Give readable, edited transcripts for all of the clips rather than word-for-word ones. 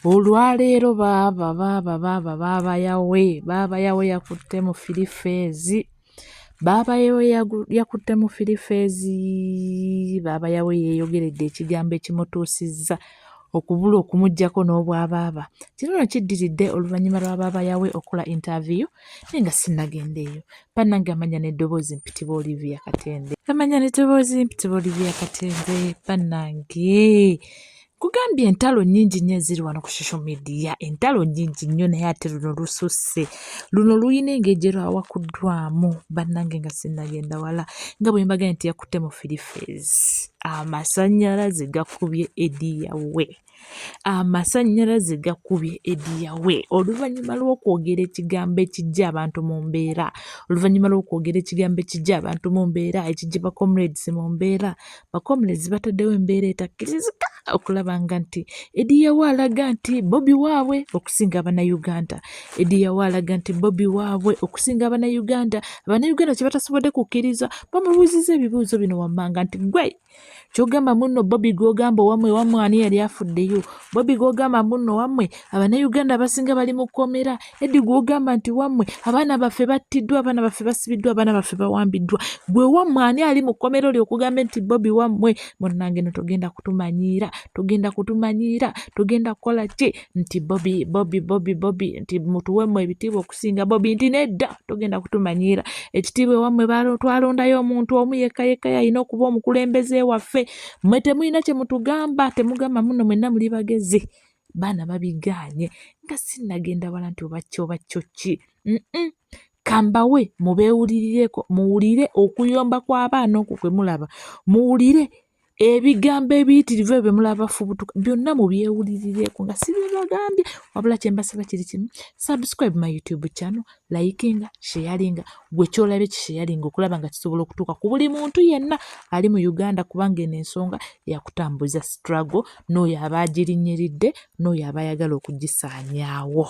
Olwaleero baaba baaba baaba baaba yawe baaba yawe yakutte mu firifeezi baaba yawe yakutte mu firifeezi baaba yawe yeeyogeredde ekigambo ekimutuusizza okubula okumuggyako n'obwabaaba. Kino nno kiddiridde oluvannyuma lwa baaba yawe okukola intaviyu naye nga sinnagenda eyo. Bannange amanya n'eddoboozi mpitibwa Olivia Katende. Amanya n'eddoboozi mpitibwa Olivia Katende bannange. Nkugambye entalo nnyingi nnyo eziri wano ku social media, entalo nnyingi nnyo naye ate luno lususse. Luno lulina engeri gye lwawakuddwamu bannange nga sinnagenda wala nga bwe mbagambye nti yakutte mu firifeezi. Amasannyalaze gakubye Eddy Yawe. Amasannyalaze gakubye Eddy Yawe oluvannyuma lw'okwogera ekigambo ekiggya abantu mu mbeera, oluvannyuma lw'okwogera ekigambo ekiggya abantu mu mbeera, ekiggya ba comrades mu mbeera. Ba comrades bataddewo embeera etakkirizika okulaba nga nti Eddy Yawe alaga nti Bobi waabwe okusinga Bannayuganda. Eddy Yawe alaga nti Bobi waabwe okusinga Bannayuganda. Bannayuganda kye batasobodde kukkiriza bamubuuzizza ebibuuzo bino wammanga nti ggwe kyogamba munno Bobi gwogamba owamwe wamwe ani yali afuddeyo Bobi gwogamba munno wamwe abannayuganda abasinga bali mu kkomera Eddy gwogamba nti wammwe abaana baffe battiddwa abaana baffe basibiddwa abaana baffe bawambiddwa gwe wammwe ani ali mu kkomera oli okugambe nti Bobi wammwe munnange no togenda kutumanyiira togenda kutumanyiira togenda kukola ki nti Bobi Bobi Bobi Bobi nti mutuwemu ebitiibwa okusinga Bobi nti nedda togenda kutumanyiira ekitiibwa ewammwe twalondayo omuntu omu yekka yekka yalina okuba omukulembeze waffe mmwe temulina kye mutugamba temugamba muno mwenna muli bagezi baana babigaanye nga sinnagenda wala nti oba ki oba kyo ki kambawe mubeewulirireko muwulire okuyomba kw'abaana okwo kwe mulaba muwulire ebigambo ebiyitirivu ebyo bye mulaba bafubutuka byonna mubyewulirireeko nga si bye bagambye wabula kye mbasaba kiri kimu subscribe my youtube channel likinga sharinga gwe kyolabye kisharinga okulaba nga kisobola okutuuka ku buli muntu yenna ali mu Uganda kubanga eno ensonga yakutambuza struggle n'oyo aba agirinnyiridde n'oyo aba ayagala okugisaanyaawo.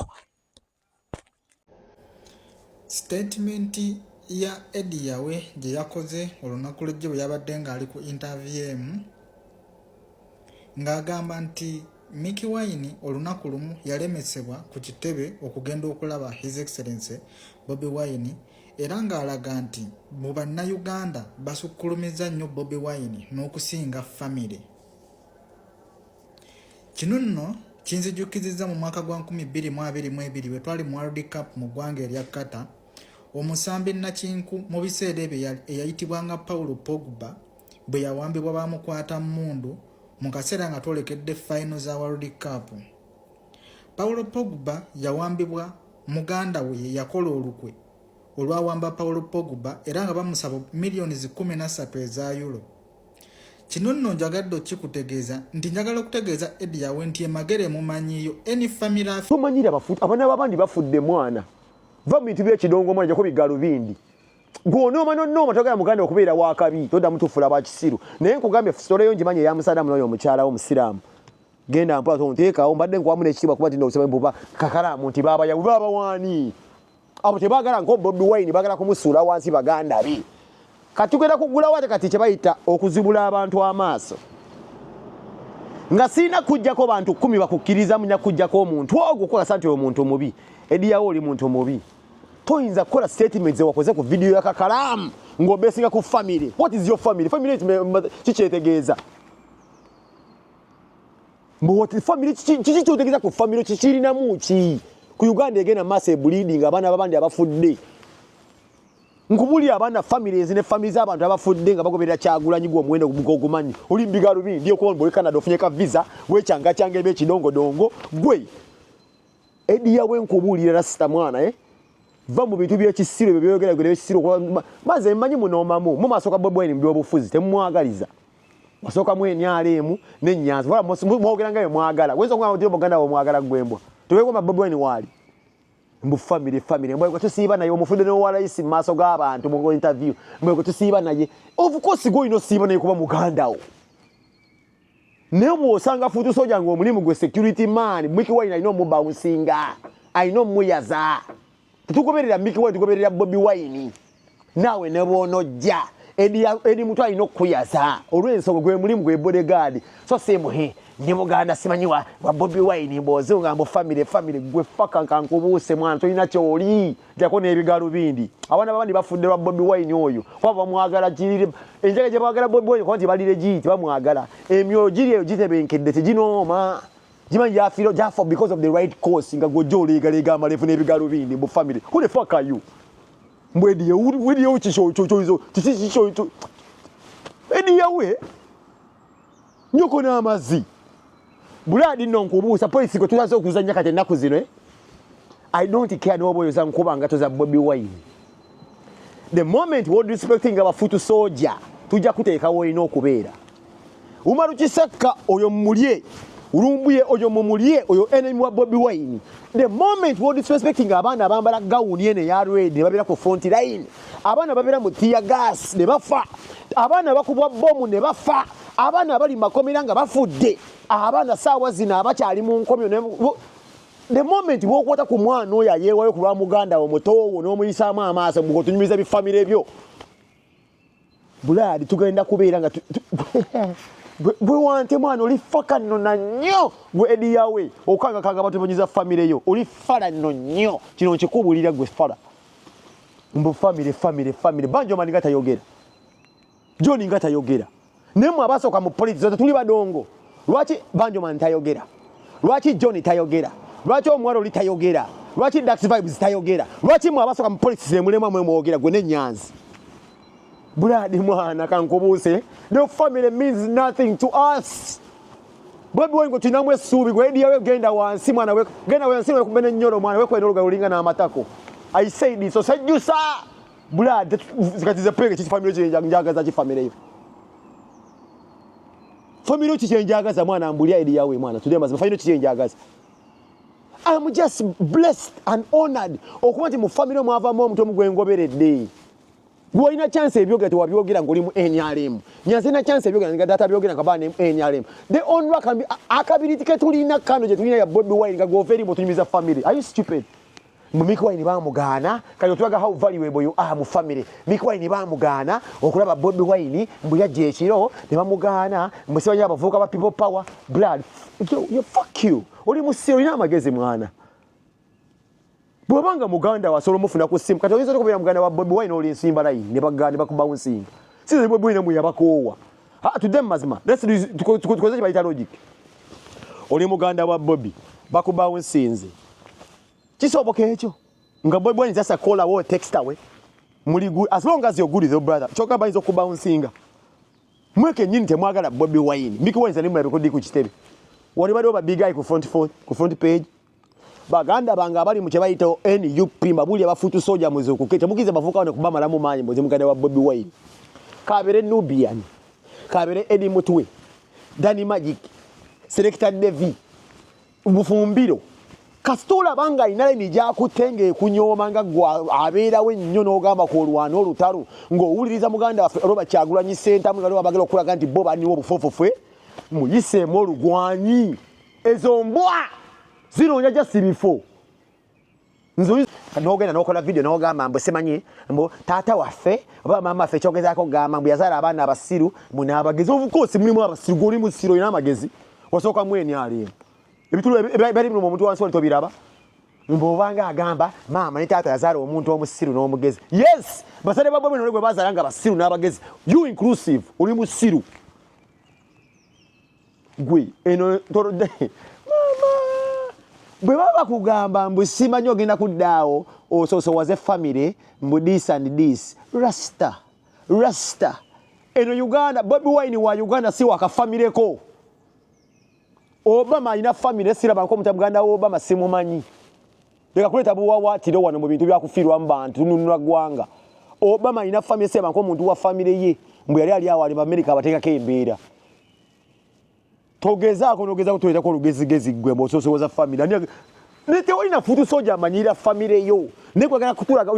Sitetimenti ya Eddy Yawe gye yakoze olunaku lw'ejjo bwe yabadde ng'ali ku interview emu ng'agamba nti Mikie Wine olunaku lumu yalemesebwa ku kitebe okugenda okulaba His Excellency Bobi Wine era ng'alaga nti mu bannayuganda basukkulumizza nnyo Bobi Wine n'okusinga famire. Kino nno kinzijukizizza mu mwaka gwa 2022 bwe twali mu World Cup mu ggwanga erya Qatar, omusambi nnakinku mu biseera ebyo eyayitibwanga Paul Pogba bwe yawambibwa bamukwata mmundu mu kaseera nga twolekedde fayino za World Cup. Paul Pogba yawambibwa muganda we ye yakola olukwe olwawamba Paul Pogba era nga bamusaba miliyoni 13 eza Euro. Kino nno njagadde okikutegeeza nti njagala okutegeeza Eddy Yawe nti emagere mumanyiiyo any family affair. Tomanyira bafu abana babandi bafudde mwana va mu bintu byekidongo mwana jako bigalubindi gwonooma nonooma togala muganda okubeera wakabi toddamu tufula bakisiru naye nkugambye story yo ngimanyi eya musadamu noyo omukyala wo musiraamu genda mpola tonteekawo mbadde nkuwamu n'ekitiibwa kuba nti ndowooza mbuba kakalaamu nti baaba yawe baaba waani abo tebagala nko Bobi Wine bagala kumusuula wansi baganda be kati tugenda kuggulawo ate kati kyebayita okuzibula abantu amaaso nga sirina kujjako bantu kumi bakukkiriza munya kujjako omuntu ogwo kukakasa nti oyo muntu mubi ediyawo oli muntu mubi toyinza kukola statement zewakoze ku video ya kakalaamu ng'obesinga ku family. What is your family? Family kikyetegeeza mbu family kiki kyotegeeza ku family kikirinamu ki ku Uganda egenda maaso ebleeding abaana babandi abafudde nkubuli abaana families ne families z'abantu abafudde nga bagoberera Kyagulanyi gwe omuwendo gogumanyi oli mbigalu bindi okuba oli Canada ofunye ka visa wekyanga kyanga ebyekidongodongo gwe Eddy Yawe nkubuulira rasita mwana eh? Va mu bintu by'ekisiru ebyo byogera gwe n'ekisiru maze mmanyi munoomamu mu maaso ga Bobi Wine mu byobufuzi temumwagaliza wasooka mu NRM n'ennyanzi wala mwogera nga bye mwagala weza okugamba nti muganda wo mwagala gwembwa tewegomba Bobi Wine waali mbu family family mbwe tusiiba naye omufudde n'owa layisi mu maaso g'abantu mu interview mbwe tusiiba naye of course gwe olina osiiba naye kuba muganda wo naye bw'osanga fuutu soja ng'omulimu gwe security man Mikie Wine alina omubawunsinga alina omuyaza tetugoberera Mikie Wine tugoberera Bobi Wine naawe ne bw'onojja Eddie Mutwe alina okukuyaza olw'ensonga gwe mulimu gwe bodyguard so simuhe Ndi muganda simanyi wa Bobi Wine, mbw'ozunga mbu family, family, gwe faka nkankubuuse mwana, tolina ky'oli, jjako n'ebigalo bindi. Abaana babandi bafudde lwa Bobi Wine oyo, kuba bamwagala kirire, enjaga gye baagala Bobi Wine kuba nti balire gi, tebamwagala. Emyoyo giri eyo gitebenkedde, teginooma. Gimanyi gyafiira, gyafa because of the right cause, nga gw'ojja oleegaleega amalevu n'ebigalo bindi mbu family. Who the fuck are you? Mbu Eddy Yawe, Eddy Yawe kiki kyo, kyo, kiki kiki kyo? Eddy Yawe, nyoko n'amazzi. Bulaadi nno nkubuusa, polisi gwe tulaze okuzannya kati ennaku zino, eh? I don't care n'oba oyoza nkuba ngato za Bobi Wine. The moment we're disrespecting our foot soldier, tujja kuteeka w'olina okubeera. Umaru Kisaka oyo mumulye, Lumbuye oyo mumulye, oyo enemy wa Bobi Wine. The moment we're disrespecting abaana abambala gawuni eno eya red ne babeera ku front line, abaana babeera mu tear gas ne bafa, abaana bakubwa bomu ne bafa, abaana bali mu makomera nga bafudde, abaana saawa zino abakyali mu nkomyo ne the moment bw'okwata ku mwana oyo ayeewayo ku lwa muganda wo mutoowo n'omuyisaamu amaaso ng'otunyumiza bifamire byo, bulaadi tugenda kubeera nga gwe wante mwana oli faka nno na nnyo gwe Eddy Yawe okangakanga batumanyiza famire yo oli fala nno nnyo kino nkikubuulira gwe fala mbu famire famire famire Banjo mani nga tayogera John nga tayogera naye mwe abasooka mu politics zote tuli badongo. Lwaki Banjo man tayogera? Lwaki John tayogera? Lwaki omuwala oli tayogera? Lwaki Dax Vibes tayogera? Lwaki mwe abasooka mu politics emulemwa mwe mwogera gwe n'ennyanzi? Buladi mwana kankubuuse, the family means nothing to us. Bobi Wine gwe tulinamu essuubi gwe Eddy Yawe genda wansi mwana we genda wansi wekube n'ennyolo mwana wekwena olugalo olinga n'amatako. I said it, so sejjusa. Buladi kati ze penge kiki family kye njagaza ki family yo? Family ki kye njagaza mwana mbulya Eddy Yawe mwana tudde mazima family ki kye njagaza? I'm just blessed and honored okuba nti mu family mwavamu omuntu omu gwe ngoberedde. Gw'olina chance ebyogera tewabyogera ng'oli mu NRM. Nyanzi na chance ebyogera nga data byogera nga baana NRM. The only can be akabiriti ke tulina kano gye tulina ya Bobi Wine nga gw'ova eri mutunyumiza family. Are you stupid? Mu Mikie Wine baamugaana, kati otulaga how valuable you are mu family. Mikie Wine baamugaana okulaba Bobi Wine mbu yajja ekiro ne bamugaana mbu simanyi abavubuka ba People Power. Blood, yo, yo, fuck you. Oli musiru, olina amagezi mwana. Bw'obanga muganda wo asobola omufuna ku ssimu, kati oyinza okubeera muganda wa Bobi Wine oli nsimba layini ne bagaana ne bakubawunsinga. Si Bobi Wine mwe yabakoowa. Ha, tudde mu mazima. Let's do this, tukozese kye bayita logic. Oli muganda wa Bobi, bakubawunsinze. Kisoboka ekyo? Nga Bobi Wine just a call away or text away. Muli good, as long as you're good with your brother. Kyokka bayinza okubawunsinga. Mwe kennyini temwagala Bobi Wine. Mikie Wine zali mulabye kuddi ku kitebe. Wali baliwo ba big eye ku front phone, ku front page. Baganda bange abali mu kye bayita NUP mbabuulira bafuutu soja muzuukuke. Temukkiriza bavubuka bano kubamalamu maanyi mbu nze muganda wa Bobi Wine. Kabeere Nubian, kabeere Eddie Mutwe, Danny Magic, Selector Devi, Bufumbiro. Kasita olaba ng'alina layini gy'akutte ng'ekunyooma nga ggwe abeerawo ennyo n'ogamba ku olwana olutalo ng'owuliriza muganda waffe Robert Kyagulanyi Ssentamu nga bagala okulaga nti bo baniwa obufuufufwe, muyiseemu olugwanyi. Ezo mbwa zinoonya just bifo. Nze n'ogenda n'okola video n'ogamba mbu simanyi mbu taata waffe oba maama waffe kyogezaako okugamba mbu yazaala abaana abasiru mbu n'abagezi. Of course mulimu abasiru, gwe oli musiru olina amagezi. Wasooka mu NRM. Ebitulu ebali mu omuntu wansi wali tobiraba. Mbu obanga agamba maama ne taata yazaala omuntu omusiru n'omugezi. Yes, basale ba Bobi gwe bazaala nga basiru n'abagezi. You inclusive, oli musiru. Gwe eno tolodde maama bwe baba bakugamba mbu simanyi ogenda kuddaawo osoosowaze family mbu this and this. Rasta, rasta. Eno Uganda, Bobi Wine wa Uganda si wakafamileko. Obama alina family siraba nko muganda wa Obama simumanyi. Leka kuleeta buwawaatiro wano mu bintu byakufiirwamu bantu tununula ggwanga. Obama alina family siraba nko omuntu wa family ye mbu yali ali awo ali mu America abateekako embeera. Togezaako n'ogezaako tuleetako olugezigezi ggwe mbu osoosowaza family. Ani ne tewalina futu soja amanyirira family yo. Naye kwagala kutulaga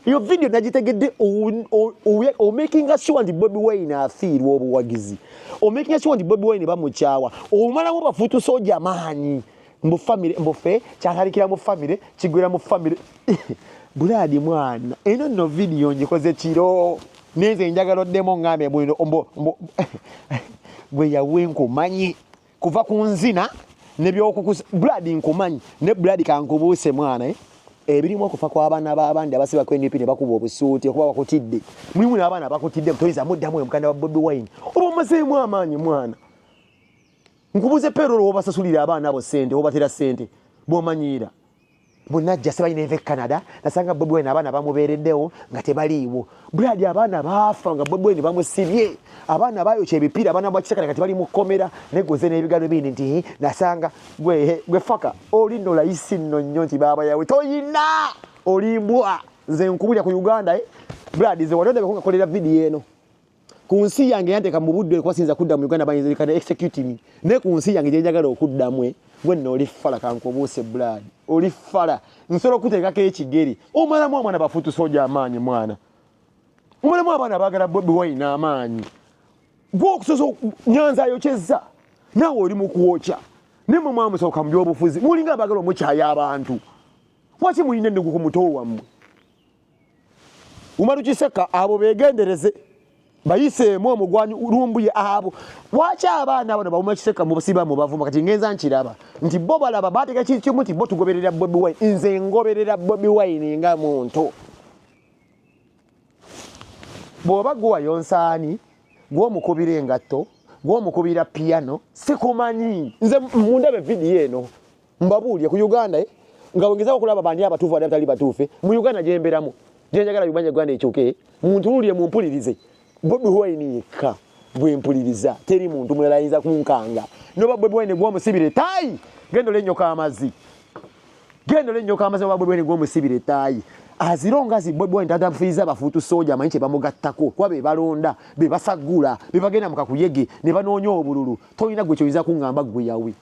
iyo video nagitegedde o making sure nti Bobi Wine afiirwa obuwagizi. O making sure nti Bobi Wine bamukyawa. Omalamu bafutu soja maanyi. Mbu family, mbu ffe kyatalikira mu family, kigwera mu family. Bulaadi mwana, eno nno video ngikoze kiro. Nenze njagala oddemu ŋŋambe mbu mbu Gwe yawe nkumanyi kuva ku nzina nebyokukusa blood nkumanyi ne blood kankubuuse mwana eh? Ebirimu okufa kw'abaana b'abandi abasiba ku NUP ne bakuba obusuuti okuba bakutidde. Mulimu n'abaana abakutidde toyinza muddamu oyo mukanda wa Bobi Wine oba omazeemu amaanyi mwana. Nkubuuze payroll wobasasulira abaana abo ssente wobatera ssente bw'omanyiira. Bunajja simanyi nenva e Canada nasanga Bobi Wine abaana bamubeereddewo nga tebaliiwo. Brad abaana baafa nga Bobi Wine bamusibye. Abaana bayokya ebipiira abaana ba Kisekane kati bali mu kkomera negoze n'ebigalo bindi nti nasanga gwe gwe faka oli nno layisi nno nnyo nti baaba yawe toyina oli mbwa nze nkubulira ku Uganda eh. Brad nze wali ondabeko nga kolera vidiyo eno ku nsi yange yanteeka mu budde kuba siyinza kudda mu Uganda bayinza kana execute me ne ku nsi yange gye njagala okuddamu eh, gwe nno oli fala kankubuuse blood oli fala nsobola okuteekako ekigere omalamu omwana bafuutu soja amaanyi mwana omalamu abaana baagala Bobi Wine amaanyi gwe okusoza nyanza ayokyezza naawe oli mu kwokya naye mwe mwamusooka mu byobufuzi mulinga abaagala omukyaya abantu waki mulina ennugu ku muto wammwe Umaru Kiseka abo begendereze bayiseemu omugwanyi lumbuye abo waki abaana bano bawuma Kiseka mubusiba mubavuma kati ngenza nkiraba nti bo balaba bateka kintu kimu nti bo tugoberera Bobi Wine nze ngoberera Bobi Wine nga muntu bw'oba guwayonsaani gw'omukubira engatto gw'omukubira piyano sikumanyi nze mundabe vidiyo eno mbabuulire ku Uganda eh? Nga wengezako okulaba bani abatuufu bani abatali batuufu eh? Mu Uganda gyemberamu gyenjagala Uganda Uganda ekyuke eh? Muntunuulire mumpulirize Bobi Wine yekka gwe mpuliriza teri muntu mulala ayinza kunkanga noba Bobi Wine gwomusibira etaayi genda olenyoka amazzi genda olenyoka amazzi oba Bobi Wine gwomusibira etaayi aziro nga zi Bobi Wine tatafiiza bafuutu soja amanyi kye bamugattako kuba be balonda be basaggula be bagenda mu kakuyege ne banoonya obululu tolina gwe kyoyinza kuŋŋamba gwe yawe.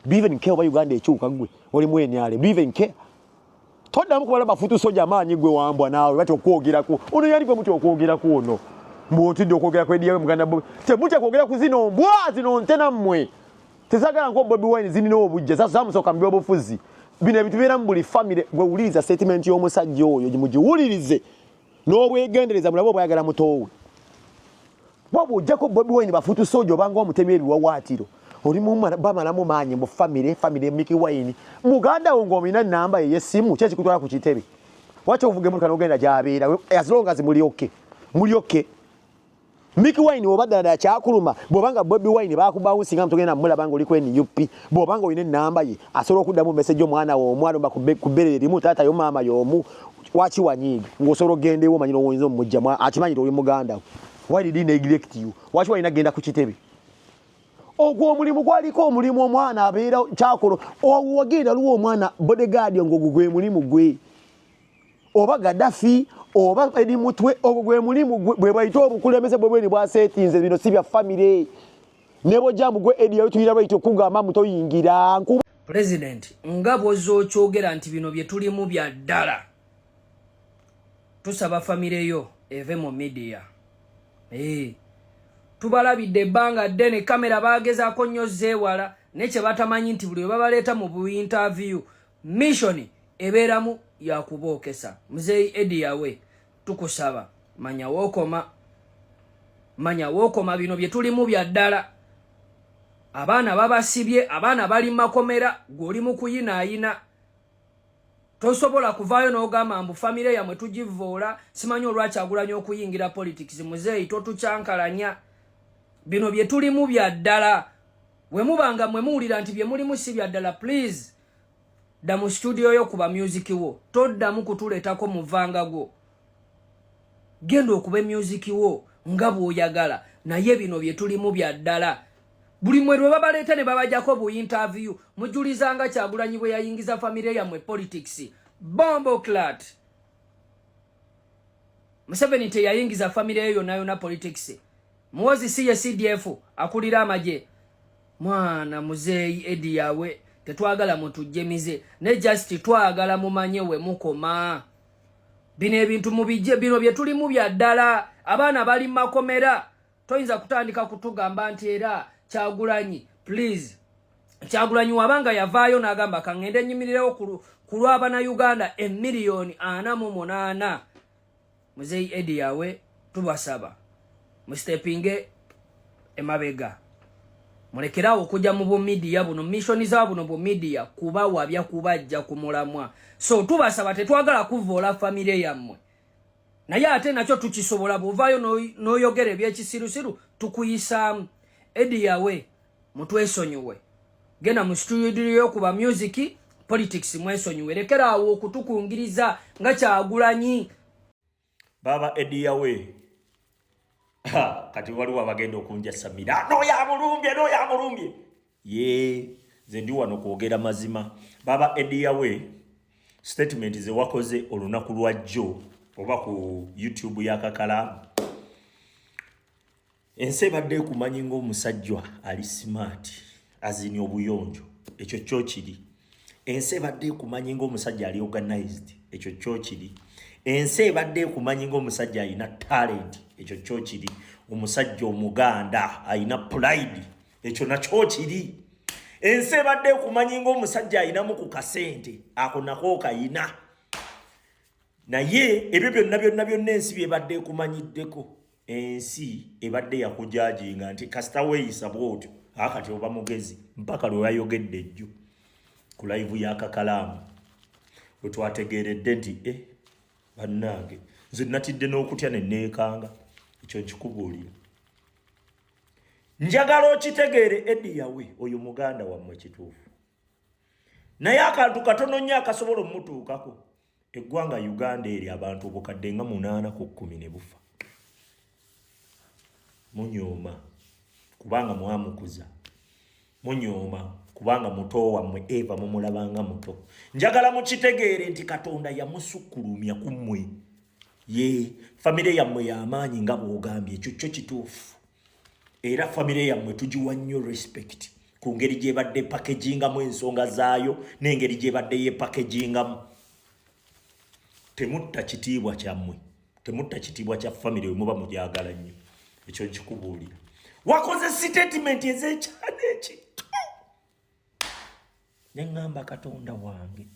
Do you even care oba Uganda ekyuka gwe oli mu NRM? Do you even care? Toddamu kubala bafutu soja amaanyi gwe wambwa naawe batya okwogerako ono yali gwe mutya okwogerako ono mbu otidde okwogera ku Eddie muganda Bobi temutya kwogera ku zino mbwa zino nte nammwe tezagala nko Bobi Wine zirina obujja zamusooka mu byobufuzi bino ebintu bibeera mu buli famire gwe wuliriza statement y'omusajja oyo mugiwulirize n'obwegendereza mulabe obwayagala mutoowe wabwe ojjako Bobi Wine bafutu soja obanga omutemi ebiwawaatiro oli bamalamu maanyi mu famire famire Mickey Wine muganda wo ng'olina namba ye y'essimu ki ekikutwala ku kitebe waki ovuga emmotoka n'ogenda gy'abeera as long as muli okay muli okay Mickey Wine oba ddala ddala kyakuluma bw'oba nga Bobi Wine bakubawunsi nga mutogenda mulaba ng'oli ku NUP bw'oba nga olina ennamba ye asobola okuddamu message omwana wo omwana oba ku bbere erimu taata yo maama y'omu waki wanyiiga ng'osobola okugenda ewo omanyi n'oyinza omumugyamu akimanyi nti oli muganda we why did he neglect you waki walina kugenda ku kitebe ogwo omulimu gwaliko omulimu omwana abeera kyakola wagenda luwa omwana bodyguard ng'ogwo gwe mulimu gwe oba Gaddafi oba Eddie Mutwe ogwo gwe mulimu bwe bayita obukulembeze bwe bweni bwaseetinze bino si bya famire ne bwojja mbu gwe Eddie yayitulira lwayita okugamba mbu toyingira President nga bw'ozza okyogera nti bino bye tulimu bya ddala tusaba famire yo eve mu media eh tubalabidde ebbanga ddene kamera bagezaako nnyo zeewala naye kye batamanyi nti buli we babaleeta mu bu interview mission ebeeramu yakubookesa muzeeyi Eddie Yawe tukusaba manya wookoma manya wookoma bino bye tulimu bya ddala abaana babasibye abaana bali makomera gwe oli mu kuyinaayina tosobola kuvaayo n'ogamba mbu famire yammwe tugivvoola simanyi olwakyagulanya okuyingira politics muzeeyi totukyankalanya bino bye tulimu bya ddala we muba nga mwe muwulira nti bye mulimu si bya ddala please dda mu studio yo kuba music wo toddamu kutuleetako muvanga gwo genda okube music wo nga bw'oyagala naye bino bye tulimu bya ddala buli mwe lwe babaleeta ne babajjako bu interview mujulizanga Kyagulanyi bwe yayingiza famire yammwe politics bombo clat Museveni teyayingiza famire yo yonna yonna politics Muwozi si ye CDF akulira amagye mwana muzeeyi Eddie Yawe tetwagala mutujjemize ne just twagala mumanye we mukoma bino ebintu mubijje bino bye tulimu bya ddala abaana bali makomera toyinza kutandika kutugamba nti era Kyagulanyi please Kyagulanyi wabanga yavaayo n'agamba kaŋŋende nnyimirirewo ku lw'abannayuganda emiliyoni 48 muzeeyi Eddie Yawe tubasaba mustepinge Emabega mulekerawo okujja mu bumidiya buno. Mission za buno bumidiya kubawabya, kubajja ku mulamwa. So tubasaba, tetwagala kuvoola famire yammwe, naye ate nakyo tukisobola. Bw'ovaayo n'oyogera ebyekisirusiru, tukuyisaamu. Eddy Yawe, mutwesonyiwe, genda mu studio yokuba music, politics mwesonyiwe, lekeraawo okutukungiriza nga Kyagulanyi. Baba Eddy Yawe, kati waliwo abagenda okunjasamira, noyamulumbye, noyamulumbye. Ye nze ndi wano kwogera mazima. Baba Eddy Yawe, statement ze wakoze olunaku lwa jjo oba ku YouTube ya Kakalaamu, ensi ebadde ekumanyi ng'omusajja ali smart, azini obuyonjo, ekyo kyo kiri. Ensi ebadde ekumanyi ng'omusajja ali organized, ekyo kyo kiri. Ensi ebadde ekumanyi ng'omusajja alina talent, ekyo kyo kiri. Omusajja Omuganda alina pride, ekyo nakyo kiri. Ensi ebadde ekumanyi ng'omusajja alinamu ku kasente, ako nako kayina. Naye ebyo byonna byonna byonna ensi byebadde ekumanyiddeko, ensi ebadde yakujajinga nti kasita weeyisa bwotyo, akati oba mugezi, mpaka lwe wayogedde ejjo ku live ya Kakalaamu, we twategeeredde nti e bannange, nze natidde n'okutya ne neekanga. Ekyo nkikubuulira, njagala okitegeere. Eddy Yawe oyo muganda wammwe kituufu, naye akantu katono nnyo akasobola omutuukako. Eggwanga Uganda eri abantu obukadde nga 8 ku 10 ne bufa. Munyooma kubanga mwamukuza, munyooma kubanga muto wammwe Eva mumulabanga muto. Njagala mukitegeere nti Katonda yamusukkulumya ku mmwe. Ye famire yammwe y'amaanyi nga bw'ogambye, ekyo kyo kituufu, era famire yammwe tugiwa nnyo respect ku ngeri gyebadde packagingamu ensonga zaayo n'engeri gyebadde yepackagingamu. Temutta kitiibwa kyammwe, temutta kitiibwa kya famire we muba mugyagala nnyo, ekyo nkikubuulira. Wakoze statement ez'ekyana ekito, neŋŋamba Katonda wange,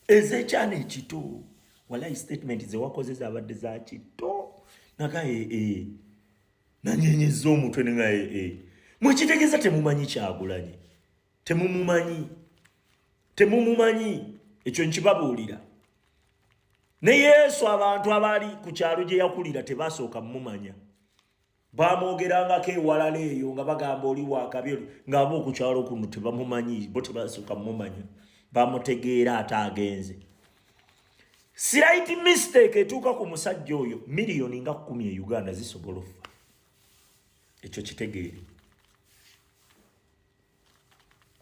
ez'ekyana ekito. Walayi statement zewakoze zabadde za kito. Naga ee, nanyenyeza omutwe nenga ee, mwekitegeeza temumanyi Kyagulanyi, temumumanyi, temumumanyi, ekyo nkibabuulira. Ne Yesu, abantu abaali ku kyalo gye yakulira tebasooka mumumanya, bamwogerangako ewalala eyo nga bagamba oli wakabi oli, ng'aba okukyalo kuno tebamumanyi, bo tebasooka mumumanya, bamutegeera ate agenze. Slight mistake etuuka ku musajja oyo, miliyoni nga 10 e Uganda zisobola offa, ekyo kitegeere.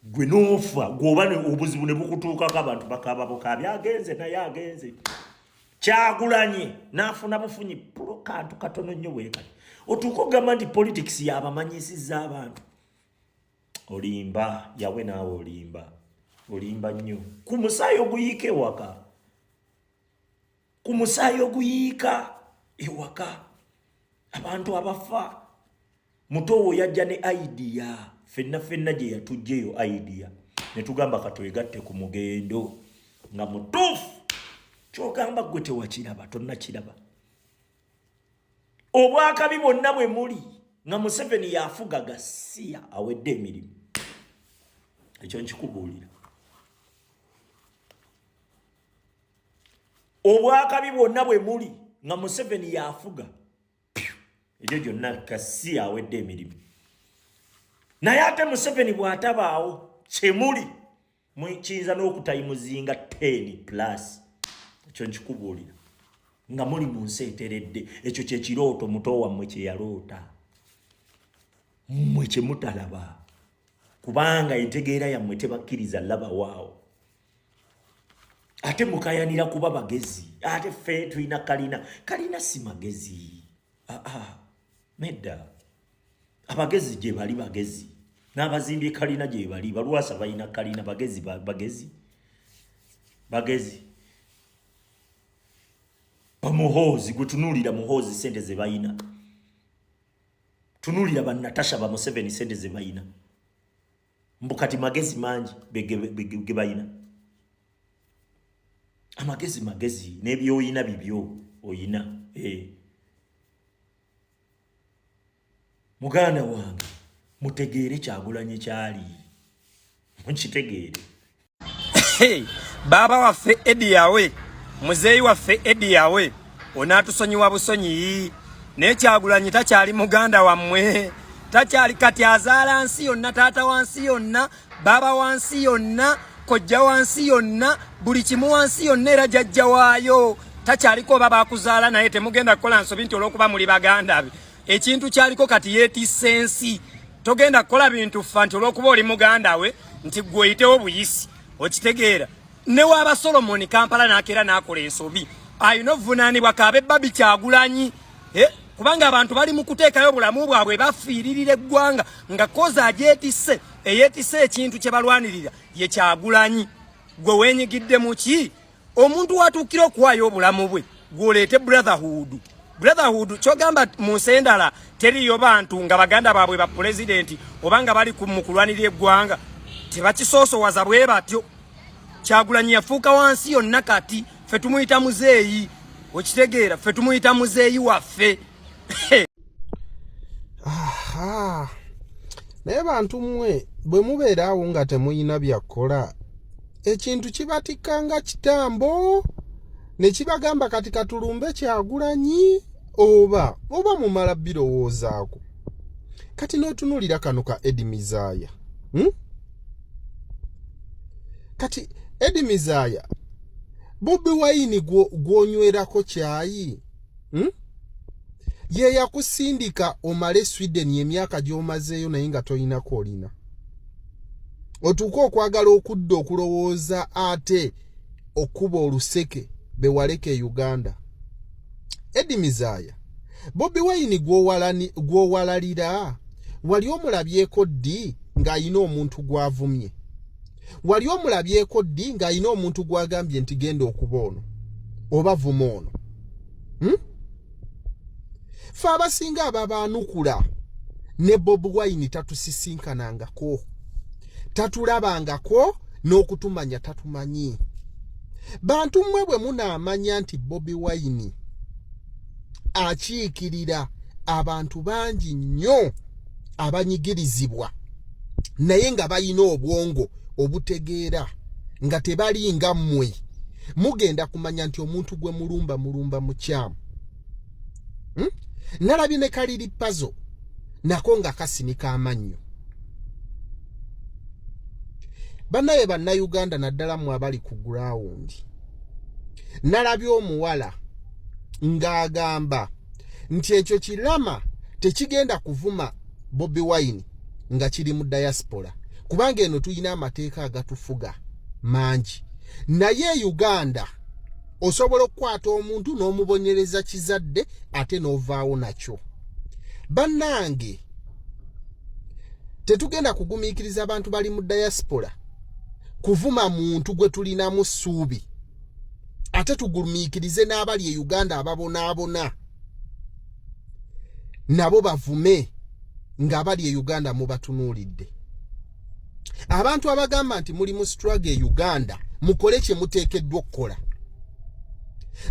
Gwe noofa gweoba obuzibu ne bukutuukako, abantu bakaaba bukaabi, agenze naye agenze. Kyagulanye n'afuna bufunyi pulo kantu katono nnyo bwekati, otuuka okugamba nti politics yabamanyisizza abantu. Olimba Yawe, naawe olimba, olimba nnyo ku musaayi oguyiika ewaka, ku musaayi oguyiika ewaka, abantu abafa. Mutowo yajja ne idea, fenna fenna gye yatujja eyo idea, ne tugamba katwegatte ku mugendo nga mutuufu. Kyogamba gwe tewakiraba, tonnakiraba. Obwakabi bwonna bwe muli nga Museveni yafuga, gasiya awedde emirimu, ekyo nkikubuulira. Obwakabi bwonna bwe muli nga Museveni yafuga, egyo gyonna kasi awedde emirimu. Naye ate Museveni bw'atabaawo, kyemuli kiyinza n'okutayimuzinga 10 plus, ekyo nkikubuulira, nga muli mu nsi eteredde. Ekyo kyekirooto muto wammwe kye yaloota, mmwe kye mutalaba, kubanga entegeera yammwe tebakkiriza laba waawo. Ate mukayanira kuba bagezi, ate ffe tulina kalina, kalina si magezi. Aa, nedda, abagezi gye bali, bagezi n'abazimbye kalina gye bali, balwasa balina kalina, bagezi, bagezi, bagezi. Bamuhoozi gwe tunuulira, Muhoozi sente ze balina, tunuulira Banatasha ba Museveni sente ze balina, mbu kati magezi mangi ge balina. Amagezi magezi, n'ebyoyina bibyo oyina. Eh. Muganda wange, Mutegeere Kyagulanyi kyali, mukitegeere. Baaba waffe Edi Yawe, muzeeyi waffe Edi Yawe, onaatusonyiwa busonyiyi, naye Kyagulanyi takyali muganda wammwe, takyali kati azaala nsi yonna, taata wa nsi yonna, baaba wa nsi yonna, kojja wa nsi yonna, buli kimu wa nsi yonna, era jajja waayo takyaliko. Oba bakuzaala naye temugenda kukola nsobi nti olw'okuba muli baganda be. Ekintu kyaliko kati yeetisse ensi. Togenda kukola bintu ffa nti olw'okuba oli muganda we nti gwe oyitewo buyisi. Okitegeera? Ne waaba Solomoni Kampala n'akeera n'akola ensobi, alina ovunaanibwa kaabe Babi Kyagulanyi, eh, kubanga abantu bali mu kuteekayo obulamu bwabwe bafiiririra eggwanga nga koza agyetisse. Eyeetisse ekintu kye balwanirira ye Kyagulanyi. Gwe weenyigidde mu ki? Omuntu watuukira okuwaayo obulamu bwe, gwoleete brotherhood. Brotherhood kyogamba mu nsi endala teriyo bantu nga baganda baabwe ba pulezidenti oba nga bali mu kulwanirira eggwanga tebakisoosowaza bwe batyo. Kyagulanyi yafuuka wansi yonna, kati ffe tumuyita muzeeyi. Okitegeera? Ffe tumuyita muzeeyi waffe. Aha. Naye bantu mmwe bwe mubeera awo nga temuyina byakkola, ekintu kibatikka nga kitambo ne kibagamba kati katulumbe Kyagulanyi, oba mumala birowoozaako. Kati n'otunuulira kano ka Edi Mizaaya, Kati Edi Mizaaya, Bobi Wine gw'onywerako kyayi, Ye yakusindika omale Sweden emyaka gy'omazeeyo naye nga toyinako olina otuuke okwagala okudda okulowooza ate okuba oluseke be waleka e Uganda. Edi Mizaaya, Bobi Wine gw'owalalira wali omulabyeko ddi ng'ayina omuntu gw'avumye? Wali omulabyeko ddi ng'ayina omuntu gw'agambye nti genda okuba ono oba vuma ono, Fe abasinga ababaanukula ne Bobi Wine tatusisinkanangako, tatulabangako n'okutumanya tatumanyi. Bantu mmwe bwe munaamanya nti Bobi Wine akiikirira abantu bangi nnyo abanyigirizibwa naye nga balina obwongo obutegeera nga tebali nga mmwe, mugenda kumanya nti omuntu gwe mulumba mulumba mukyamu, Nalabye ne kaliri pazo nako nga kasinika amannyo. Bannaye Bannayuganda, naddala mmwe abali ku gurawundi, nalabye omuwala ng'agamba nti ekyo kirama tekigenda kuvuma Bobi Wine nga kiri mu diaspora, kubanga eno tulina amateeka agatufuga mangi, naye e Uganda osobola okukwata omuntu n'omubonyereza kizadde ate n'ovaawo nakyo. Bannange, tetugenda kugumiikiriza abantu bali mu diaspora kuvuma muntu gwe tulinamu ssuubi, ate tugumiikirize n'abali e Uganda ababonaabona nabo bavume ng'abali e Uganda mubatunuulidde. Abantu abagamba nti muli mu struggle e Uganda, mukole kye muteekeddwa okukola.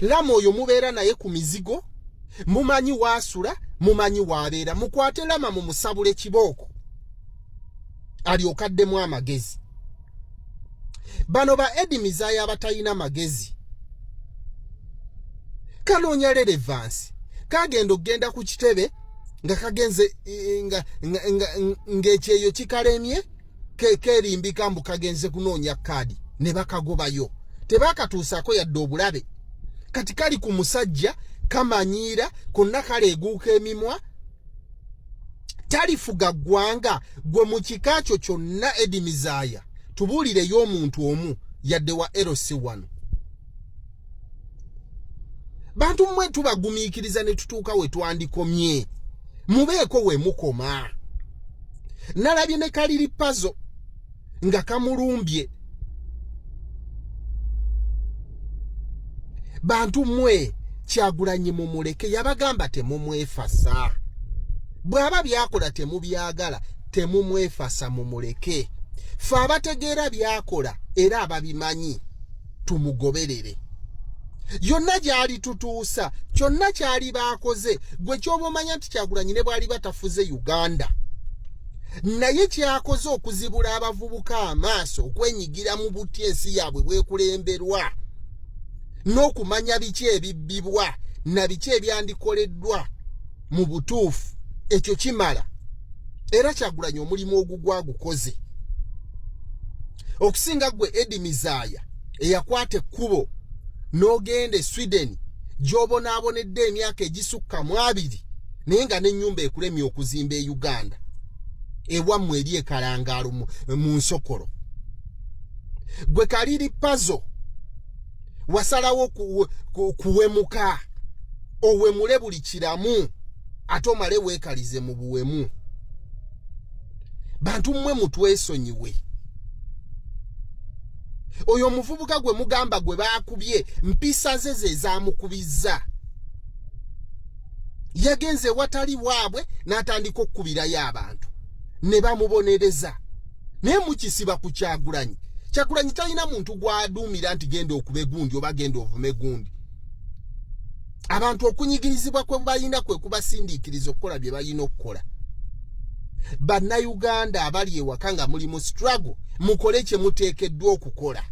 Lama oyo mubeera naye ku mizigo, mumanyi waasula, mumanyi waabeera. Mukwate Lama mumusabule kibooko alyoke addemu amagezi. Bano ba Edi Mizaaya abatalina magezi kanoonya relevance, kagenda okugenda ku kitebe nga kagenze ng'ekyeyo kikalemye, kerimbika mbu kagenze kunoonya kaadi ne bakagobayo, tebakatuusaako yadde obulabe. Kati kali ku musajja kamanyiira konna kaleeguuka emimwa, talifuga ggwanga. Gwe mu kika kyo kyonna, Edi Mizaaya, tubuulireyo omuntu omu yadde wa LC wano. Bantu mmwe tubagumiikiriza ne tutuuka we twandikomye, mubeeko we mukoma. Nalabye ne kaliri pazo nga kamulumbye. Bantu mmwe, Kyagulanyi mumuleke, yabagamba temumwefasa. Bw'aba byakola temubyagala, temumwefasa, mumuleke. Fe abategeera byakola era ababimanyi tumugoberere yonna gyali tutuusa kyonna kyali baakoze. Gwe kyoba omanya nti Kyagulanyi ne bw'aliba tafuze Uganda, Naye kyakoze okuzibula abavubuka amaaso okwenyigira mu buti ensi yaabwe bwekulemberwa n'okumanya biki ebibbibwa na biki ebyandikoleddwa mu butuufu, ekyo kimala. Era Kyagulanyi omulimu ogugwa agukoze okusinga gwe Eddie Mizaaya eyakwata ekkubo n'ogenda e Sweden gy'obonaabonedde emyaka egisukka mu 20, naye nga n'ennyumba ekulemye okuzimba e Uganda ewammwe eri ekalangaalo mu nsokolo. Gwe Kaliri Pazo wasalawo kuwemuka, owemule buli kiramu ate omale weekalize mu buwemu. Bantu mmwe mutwesonyiwe. Oyo omuvubuka gwe mugamba gwe baakubye, mpisa ze ze zaamukubizza. Yagenze ewatali waabwe n'atandika okukubirayo abantu ne bamubonereza, naye mukisiba ku Kyagulanyi. Kyagulanyi talina muntu gwaduumira nti genda okube gundi oba genda ovume gundi. Abantu okunyigirizibwa kwe balina kwe kubasindiikiriza okukola bye balina okukola. Bannayuganda abali ewaka nga muli mu struggle, mukole kye muteekeddwa okukola,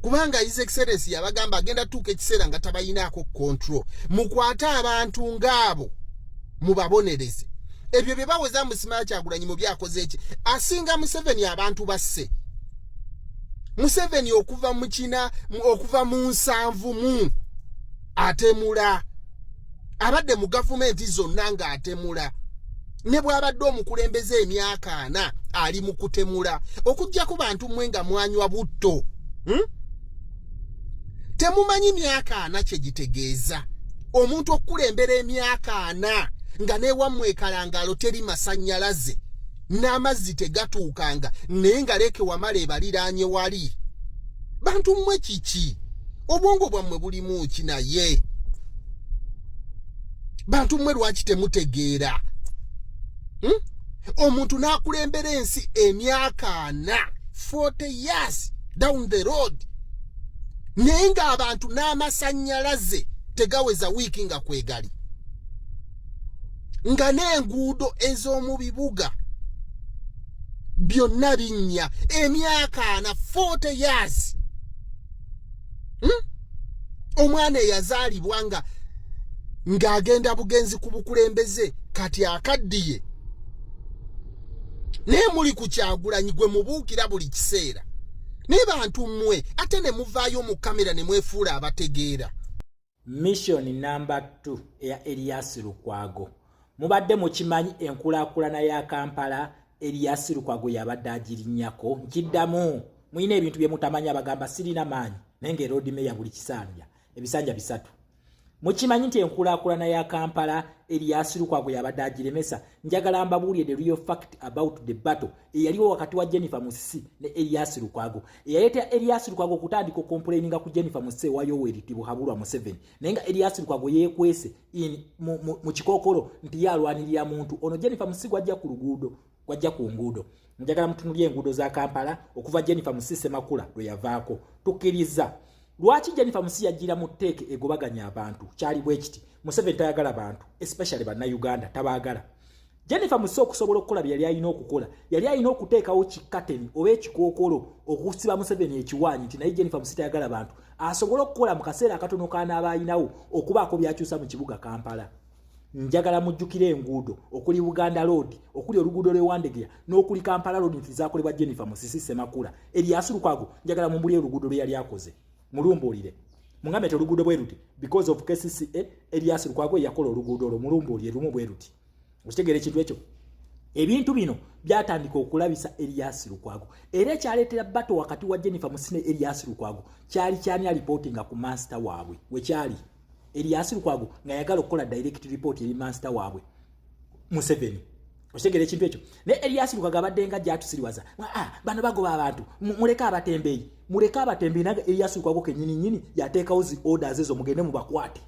kubanga His Excellence yabagamba agenda tuuka ekiseera nga tabayinaako control. Mukwate abantu ng'abo mubabonereze. Ebyo bye baweza musimaya Kyagulanyi mu byakoze eki asinga Museveni. Abantu basse Museveni okuva mu kina, okuva mu 70 mu atemula, abadde mu gavumenti zonna ng'atemula, ne bw'abadde omukulembeze emyaka 40 ali mu kutemula. Okuggyaku bantu mmwe nga mwanywa butto, Temumanyi myaka 40 kye gitegeeza. Omuntu okukulembera emyaka 40 nga newammwe ekalangalo teri masannyalaze n'amazzi tegatuukanga, naye nga leeke wamala ebaliraanye wali. Bantu mmwe kiki? Obwongo bwammwe bulimu ki? Naye bantu mmwe lwaki temutegeera, Omuntu n'akulembera ensi emyaka 40, 40 years down the road, naye ng'abantu n'amasannyalaze tegaweza wiiki nga kwegali, nga n'enguudo ez'omu bibuga byonna binnya, emyaka 40, 40 years, Omwana eyazaalibwa nga ng'agenda bugenzi ku bukulembeze kati akaddiye, naye muli ku Kyagulanyi gwe mubuukira buli kiseera. Naye bantu mmwe, ate ne muvaayo mu kamera ne mwefuula abategeera. Mission number 2 eya Elias Lukwago. Mubadde mukimanyi enkulaakulana ya Kampala Elias Lukwago yabadde agirinnyako? Nkiddamu, mulina ebintu bye mutamanyi. Abagamba sirina maanyi, naye nga Lord Mayor buli kisanja ebisanja 3. Mukimanyi nti enkulaakulana ya Kampala Elias Lukwago yabadde agiremesa? Njagala mbabuulire the real fact about the battle eyaliwo wakati wa Jennifer Musisi ne Elias Lukwago, eyaleetera Elias Lukwago okutandika okomplaininga ku Jennifer Musisi ewa Yoweri Tibuhaburwa Museveni, naye nga Elias Lukwago yeekwese mu kikookolo nti ye alwanirira muntu ono Jennifer Musisi gwajja ku luguudo, gwajja ku nguudo. Njagala mutunulye enguudo za Kampala okuva Jennifer Musisi Semakula lwe yavaako. Tukkiriza lwaki Jennifer Musisi yajjira mu tteeke egobaganya abantu? Kyali bwe kiti: Museveni tayagala bantu, especially Bannayuganda tabaagala. Jennifer Musisi okusobola okukola bye yali alina okukola, yali alina okuteekawo kikateni oba ekikookolo okusiba Museveni ekiwaanyi nti naye Jennifer Musisi tayagala bantu, asobole okukola mu kaseera akatono k'anaaba ayinawo okubaako by'akyusa mu kibuga Kampala. Njagala mujjukire enguudo okuli Buganda Road, okuli oluguudo lw'e Wandegeya n'okuli Kampala Road nti zaakolebwa Jennifer Musisi Semakula. Erias Lukwago njagala mumbulire oluguudo lwe yali akoze, mulumbuulire, mugambe nti oluguudo bwe luti because of KCCA Erias Lukwago yakola oluguudo olwo. Mulumbuulire lumu bwe luti. Okitegeera ekintu ekyo? Ebintu bino byatandika okulabisa Erias Lukwago, era ekyaleetera battle wakati wa Jennifer Musisi ne Erias Lukwago kyali kyani alipootinga ku master waabwe. Wekyali Erias Lukwago nga yagala okukola direct report eri master waabwe Museveni. Okitegeera ekintu ekyo? Naye Erias Lukwago abadde nga gyatusiriwaza, ah, bano bagoba abantu, muleke abatembeeyi, muleke abatembeeyi. Naga Erias Lukwago kenyini nyini yateekawo zi orders ezo, mugende mubakwate.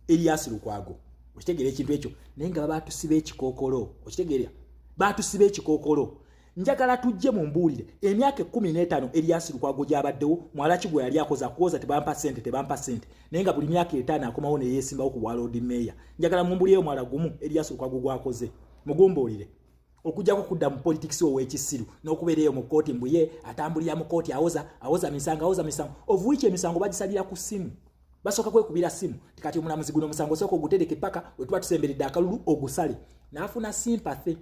Erias Lukwago, okitegeera ekintu ekyo? Naye nga babatusiba ekikookolo. Okitegeera? Batusiba ekikookolo. Njagala tujje mumbuulire emyaka 15 Erias Lukwago gy'abaddewo, mwalaki gwe yali akoze akuwoza tebampa sente, tebampa sente, naye nga buli myaka 5 akomawo neyeesimbawo ku bwa Lord Mayor. Njagala mumbuulireyo mwala gumu Erias Lukwago gwakoze, mugumbuulire. Okujjako kudda mu politics ow'ekisiru n'okubeera eyo mu kkooti, mbuye atambulira mu kkooti, awoza awoza misango, awoza misango, of which emisango bagisalira ku ssimu. Basooka kwekubira ssimu ti kati omulamuzi, guno omusango osooka ogutereke paka we tuba tusemberedde akalulu ogusale, n'afuna sympathy.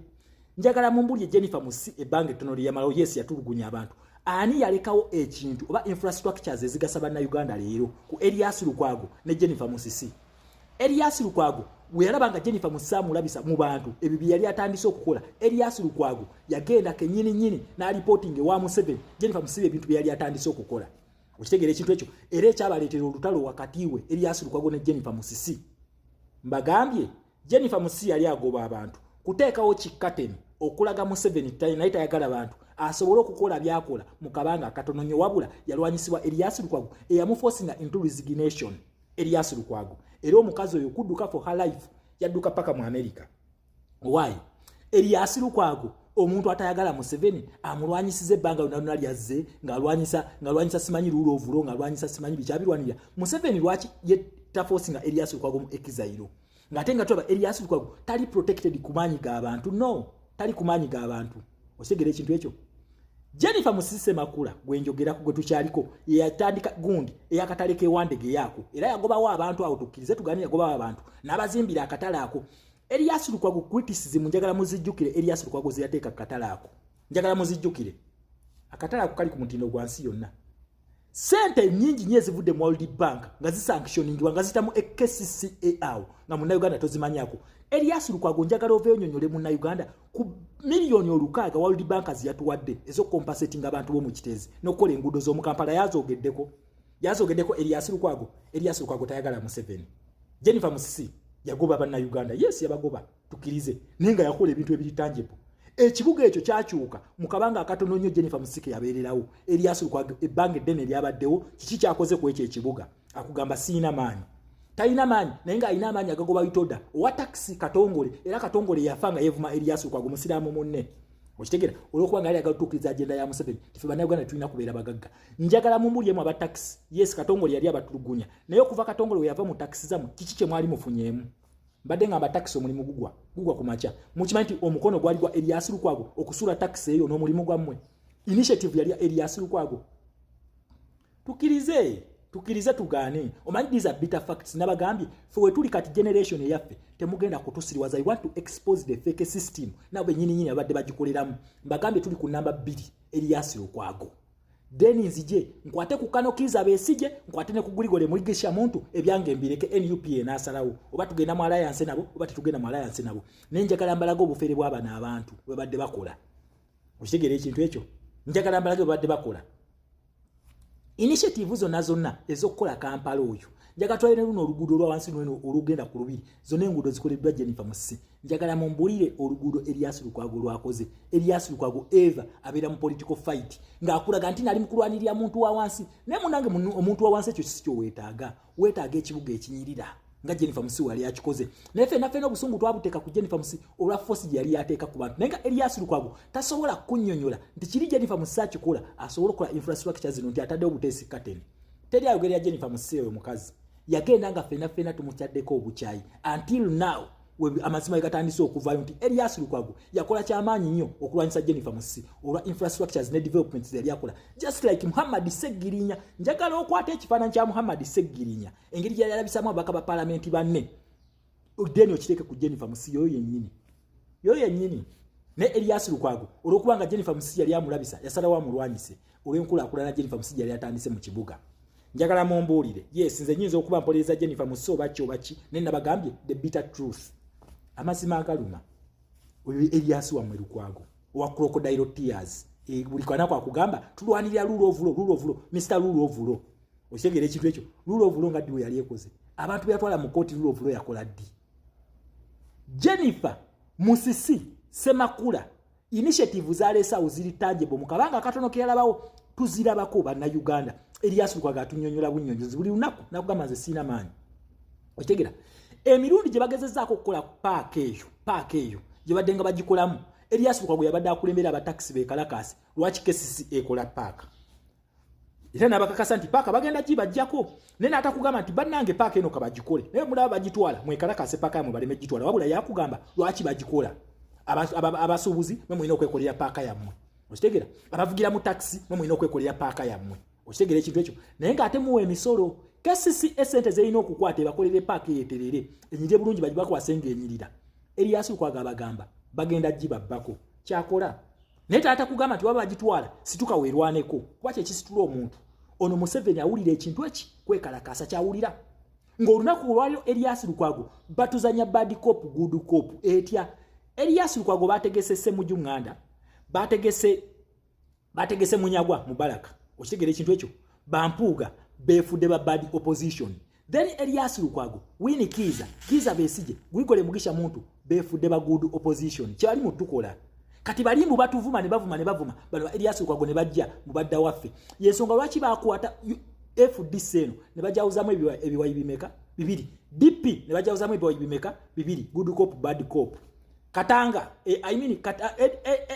Njagala mumbulye, Jennifer Musisi ebbanga ettono lye yamalawo, yes, yatulugunya abantu. Ani yalekawo ekintu oba infrastructures ezigasa Bannayuganda leero ku Erias Lukwago ne Jennifer Musisi? Erias Lukwago bwe yalaba nga Jennifer Musisi amulabisa mu bantu ebyo bye yali atandise okukola, Erias Lukwago yagenda kenyini nyini n'alipootinga ewa Museveni Jennifer Musisi ebintu bye yali atandise okukola. Okitegeera ekintu ekyo? Era ekyabaleetera olutalo wakati we Erias Lukwago ne Jennifer Musisi. Mbagambye, Jennifer Musisi yali agoba abantu kuteekawo kikkateni okulaga Museveni naye tayagala bantu, asobole okukola byakola mu kabanga akatono nnyo. Wabula yalwanyisibwa Erias Lukwago eyamuforcinga into resignation. Erias Lukwago era omukazi oyo kudduka for her life, yadduka paka mu America. Why? Erias Lukwago, omuntu atayagala Museveni, amulwanyisiza ebbanga lyonna lyonna lyazze ng'alwanyisa simanyi rule of law, ng'alwanyisa simanyi bikyabirwanirira Museveni. Lwaki ye taforcinga Erias Lukwago mu exile, ng'ate nga tulaba Erias Lukwago tali protected ku maanyi g'abantu? No, tali ku maanyi g'abantu. Okitegera ekintu ekyo? Jennifer Musisi Makula gwenjogerako, gwe tukyaliko, yeyatandika gundi eyakatale k'ewandege yaako, era yagobawo abantu awo. Tukkirize tugane, yagobawo abantu n'abazimbira akatale ako. Erias Lukwago criticism njagala muzijjukire, Erias Lukwago ze yateeka ku katale ako, njagala muzijjukire. Akatale ako kali ku mutindo gwa nsi yonna. Sente nyingi nyo ezivudde mu World Bank nga zisanctioningibwa nga ziyita mu KCCA awo nga Munnayuganda tozimanyako. Erias Lukwago, njagala oveeyo nyonyole Munnayuganda ku 6 million World Bank ziyatuwadde ez'okucompensatinga abantu b'omu Kiteezi n'okukola enguudo z'omu Kampala. Yazoogeddeko, yazogeddeko Erias Lukwago? Erias Lukwago tayagala Museveni. Jennifer Musisi yagoba Bannayuganda, yes, yabagoba, tukkirize, naye nga yakola ebintu ebiri tangible. Ekibuga ekyo kyakyuka mu kabanga akatono nnyo Jennifer Musisi yabeererawo. Erias Lukwago ebbanga eddene lyabaddewo, kiki kyakoze ku ekyo ekibuga? Akugamba siina maanyi. Talina maanyi, naye ng'alina amaanyi agagoba Itoda owa takisi Katongole. Era Katongole yafa nga yeevuma Erias Lukwago, musiraamu munne. Okitegera? Olwokuba nga yali agala tuukiriza agenda ya Museveni, tife Bannayuganda tulina kubeera bagagga. Njagala mumbulyemu aba takisi. Yes, Katongole yali abatulugunya, naye okuva Katongole we yava mu takisi zammwe, kiki kye mwali mufunyeemu? Mbadde ngamba takisi omulimu gugwa ku makya. Mukimanyi nti omukono gwali gwa Erias Lukwago okusuula takisi eyo n'omulimu gwammwe? Initiative yali Erias Lukwago. Tukkirize, tukkirize tugaane. Omanyi, these are bitter facts. Nabagambye, fe wetuli kati, generation eyaffe, temugenda kutusiriwaza. I want to expose the fake system nabo benyini nyini abadde bagikoleramu. Mbagambye, tuli ku namba 2, Erias Lukwago. Then nzije nkwate ku kano Kiiza Besigye, nkwate ne ku Gregory Mugisha Muntu. Ebyange mbireke NUP enaasalawo oba tugenda mu alliance nabo oba tetugenda mu alliance nabo. Naye njagala mbalaga obufere bw'abano abantu bwe badde bakola. Okitegeera ekintu ekyo? Njagala mbalage bwe badde bakola initiative zonna zonna ez'okukola Kampala oyo. Njagala twale ne luno oluguudo olwa wansi lweno olugenda ku Lubiri. Zonna enguudo zikoleddwa Jennifer Musisi. Njagala mumbulire oluguudo Erias Lukwago lwakoze. Erias Lukwago eva abeera mu political fight ng'akulaga nti nali mu kulwanirira muntu wa wansi, naye munange, omuntu wa wansi ekyo kisi kyoweetaaga. Weetaaga ekibuga ekinyirira nga Jennifer Musisi wali akikoze. Naye fenna fenna obusungu twabuteeka ku Jennifer Musisi olwa force gye yali yateeka ku bantu, naye nga Erias Lukwago tasobola kunnyonnyola nti kiri Jennifer Musisi akikola asobole okukola infrastructure zino, nti ataddewo buteesi kateni. Teri ayogerera Jennifer Musisi. Oyo mukazi yagenda nga fenna fenna tumukyaddeko obukyayi until now amazima gatandise okuvaayo nti Erias Lukwago yakola kyamaanyi nnyo okulwanyisa Jennifer Musisi olwa infrastructures ne developments yali akola, just like Muhammad Segirinya. Njagala okwata ekifaananyi kya Muhammad Segirinya, engeri gyeyali alabisamu ababaka ba paalamenti banne, then okiteeke ku Jennifer Musisi. Yoyo yennyini, yoyo yennyini. Ne Erias Lukwago, olwokuba nga Jennifer Musisi yali amulabisa, yasalawo amulwanyise olw'enkulaakulana Jennifer Musisi yali atandise mu kibuga. Njagala mumbuulire. Yes, nze nyinza okuba mpolereza Jennifer Musisi oba ki oba ki, naye nabagambye the bitter truth, amazima agaluma. Oyo Erias wammwe Lukwago owa crocodile tears, buli kanaku akugamba tulwanirira rule of law, rule of law, Mr Rule of Law. Okitegeera ekintu ekyo? Rule of law nga ddi we yali ekoze abantu beyatwala mu kooti? Rule of law yakola ddi? Jennifer Musisi Semakula initiative zaleese awo ziri tangible. Mu kabanga akatono keyalabawo tuzirabako Bannayuganda. Erias Lukwago atunyonyola bunnyonnyozi buli lunaku, nakugamba nze siina maanyi. Okitegera? Emirundi gye bagezezaako okukola paaka eyo, paaka eyo gye badde nga bagikolamu, Erias Lukwago yabadde akulembera abatakisi bekalakaasi, lwaki KCC ekola paaka? Era nabakakasa nti paaka bagenda gibajjako, naye n'atakugamba nti bannange paaka eno kabagikole, naye mulaba bagitwala, mwekalakase paaka yamwe baleme gitwala. Wabula yakugamba lwaki bagikola. Abasuubuzi mwe mulina okwekolera paaka yammwe, okitegeera? Abavugira mu takisi mwe mulina okwekolera paaka yammwe, okitegeera ekintu ekyo? Naye ng'ate muwa emisolo KCCA esente zerina okukwata ebakolera epaaka eyeterere enyirire bulungi, bagibakwase ng'enyirira. Erias Lukwago abagamba bagenda gibabbako kyakola, naye taata kugamba nti waba bagitwala, situka weerwaneko, kuba kyekisitula omuntu. Ono Museveni awulira ekintu eki kwekalakaasa kyawulira ng'olunaku olwaliro. Erias Lukwago batuzanya bad cop good cop etya? Erias Lukwago bategese Semuju Nganda, bategese Munyagwa Mubaraka, okitegeera ekintu ekyo? Bampuuga befudde ba bad opposition. Then Elias Lukwago, Winnie Kiiza, Kiiza Besigye, Gregory Mugisha Muntu befudde ba good opposition. Kyali mutukola kati balimbu batuvuma ne bavuma ne bavuma bano ba Elias Lukwago ne bajja mubadda waffe. Yensonga lwaki bakwata FDC eno ne bajawuzamu ebiwayi bimeka? Bibiri. DP ne bajawuzamu ebiwayi bimeka? Bibiri, good cop, bad cop. Katanga I mean, kata,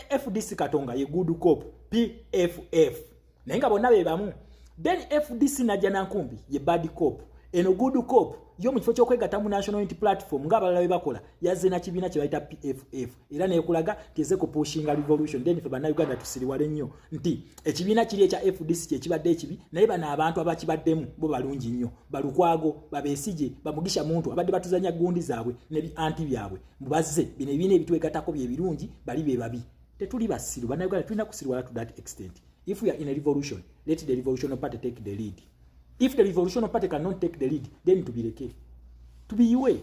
FDC Katonga ye good cop, PFF, naye nga bonna be bamu. Then FDC Najja Nankumbi ye bad cop. Eno good cop yo mu kifo ky'okwegatta mu National Unity Platform ng'abalala bwe bakola, yazze na kibiina kye bayita PFF, era neekulaga teze kupushinga revolution. Then ffe Bannayuganda tusiriwale nnyo nti ekibiina kiri ekya FDC kyekibadde ekibi, naye bano abantu abakibaddemu bo balungi nnyo. Balukwago, Babesigye, Bamugisha Muntu abadde batuzanya gundi zaabwe ne bi anti byabwe mubazze bino ebibiina ebitwegattako bye birungi, bali be babi. Tetuli basiru, Bannayuganda tulina kusiriwala to that extent. If we are in a revolution, let the revolutionary party take the lead. If the revolutionary party cannot take the lead, then tubireke, tubiyiwe.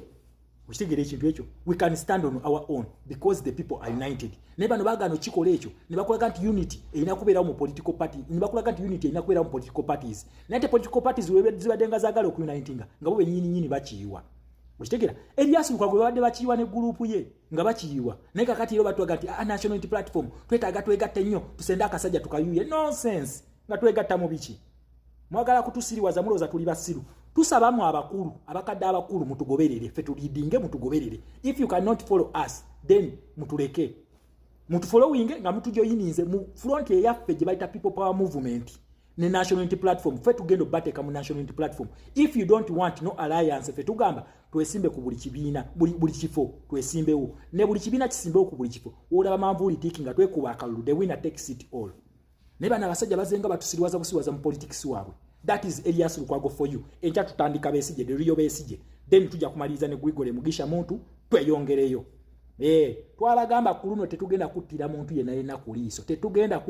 Okitegeera ekintu ekyo? We can stand on our own because the people are united. Naye bano baagaana okikola ekyo ne bakulaga nti unity erina kubeerawo mu political party, ne bakulaga nti unity erina kubeerawo mu political parties. Naye te political parties zibadde nga zaagala okuunitinga nga bo bennyini nyini bakiyiwa, okitegeera? Erias Lukwago babadde bakiyiwa ne gurupu ye nga bakiyiwa, naye kakati era batwaga nti ah, National Unity Platform twetaaga twegatte nnyo, tusende akasajja tukayuye. Nonsense! Nga twegatta mu biki? Mwagala kutusiriwaza, mulowooza tuli basiru. Tusabamu abakulu, abakadde abakulu, mutugoberere, ffe tulidinge, mutugoberere. If you cannot follow us, then mutuleke, mutufollowinge nga mutujoyininze mu front eyaffe gye bayita People Power Movement ne National Unity Platform. Ffe tugenda obateeka mu National Unity Platform. If you don't want no alliance, ffe tugamba twesimbe ku buli kibiina, buli kifo twesimbewo, ne buli kibiina kisimbewo ku buli kifo. Olaba manvuuli tiki nga twekuba akalulu, the winner takes it all. Naye bano abasajja bazenga batusiriwaza busiwaza mu politics waabwe. That is Elias Lukwago for you. Enkya tutandika Besigye, the real Besigye, then tujja kumaliriza ne Gregory Mugisha Muntu, tweyongereyo. Twabagamba ku luno tetugenda kuttira muntu yenna yenna ku liiso, tetugenda.